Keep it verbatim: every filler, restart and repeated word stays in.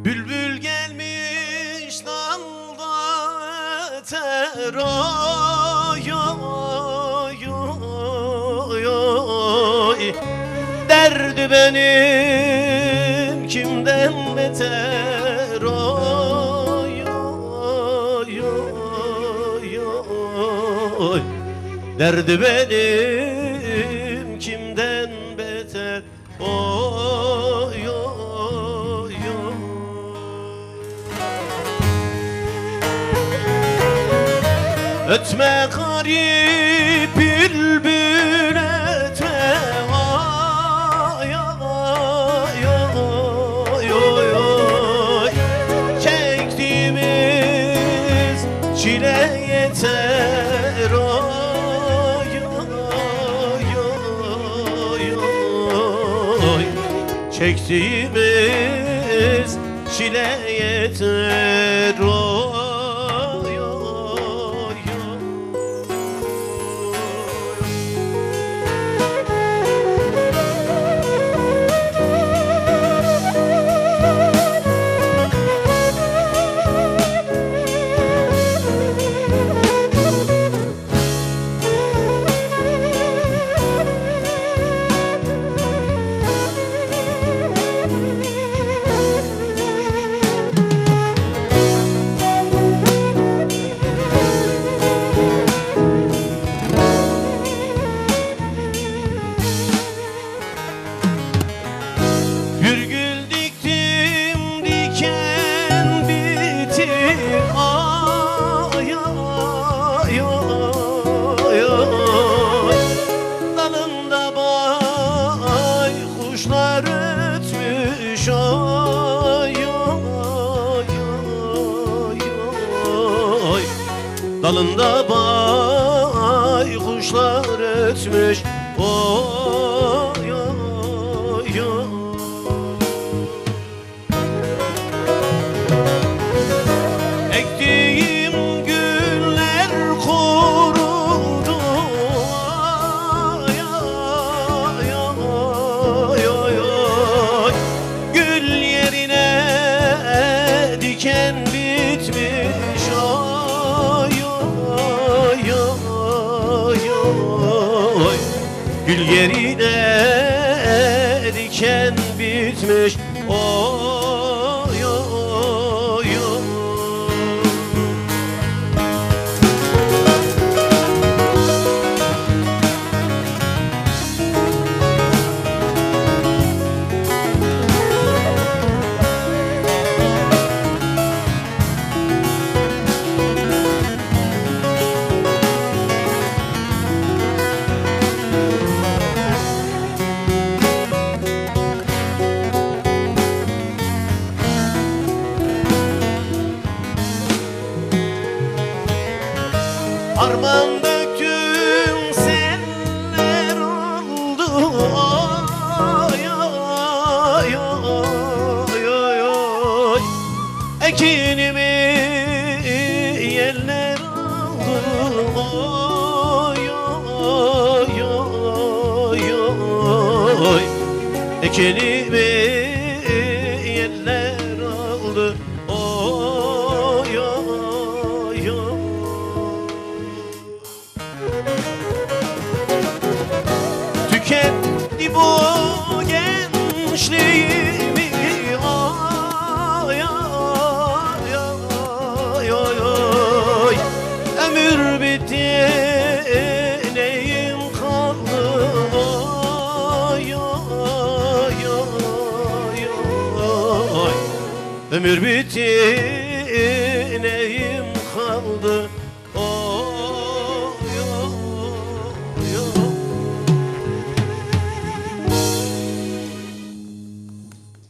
Bülbül gelmiş dalda eter, oy, oy, oy, oy. Derdi benim kimden beter, oy, oy, oy, oy. Derdi benim kimden beter. Oy, oy, oy. Ötme garip bülbül, ötme. Oy, oy, oy, oy, oy. Çektiğimiz çile yeter. Oy, oy, oy, oy. Çektiğimiz çile yeter. Oy, oy, oy. Bir gül diktim, diken bitti. Ay, ay, ay, ay. Dalında baykuşlar ötmüş. Ay, ay, ay, ay. Dalında baykuşlar ötmüş. Oy, oy, oy. Ektiğim güller kurudu. Ay, ay, ay, ay, ay. Gül yerine diken bitmiş. Oy, oy, oy, oy. Gül yerine diken bitmiş. Oy, oy, oy. Harman döktüm, seller oldu. Oy, oy, oy, oy, oy. Ekinimi yeller aldı. Oy, oy, oy, oy. Ekinimi yeller aldı. Oy, oy, oy. Tükendi bu gençliğimi. Oy, oy, oy, oy, oy. Ömür bitti, neyim kaldı? Oy, oy, oy, oy, oy. Ömür bitti, neyim kaldı?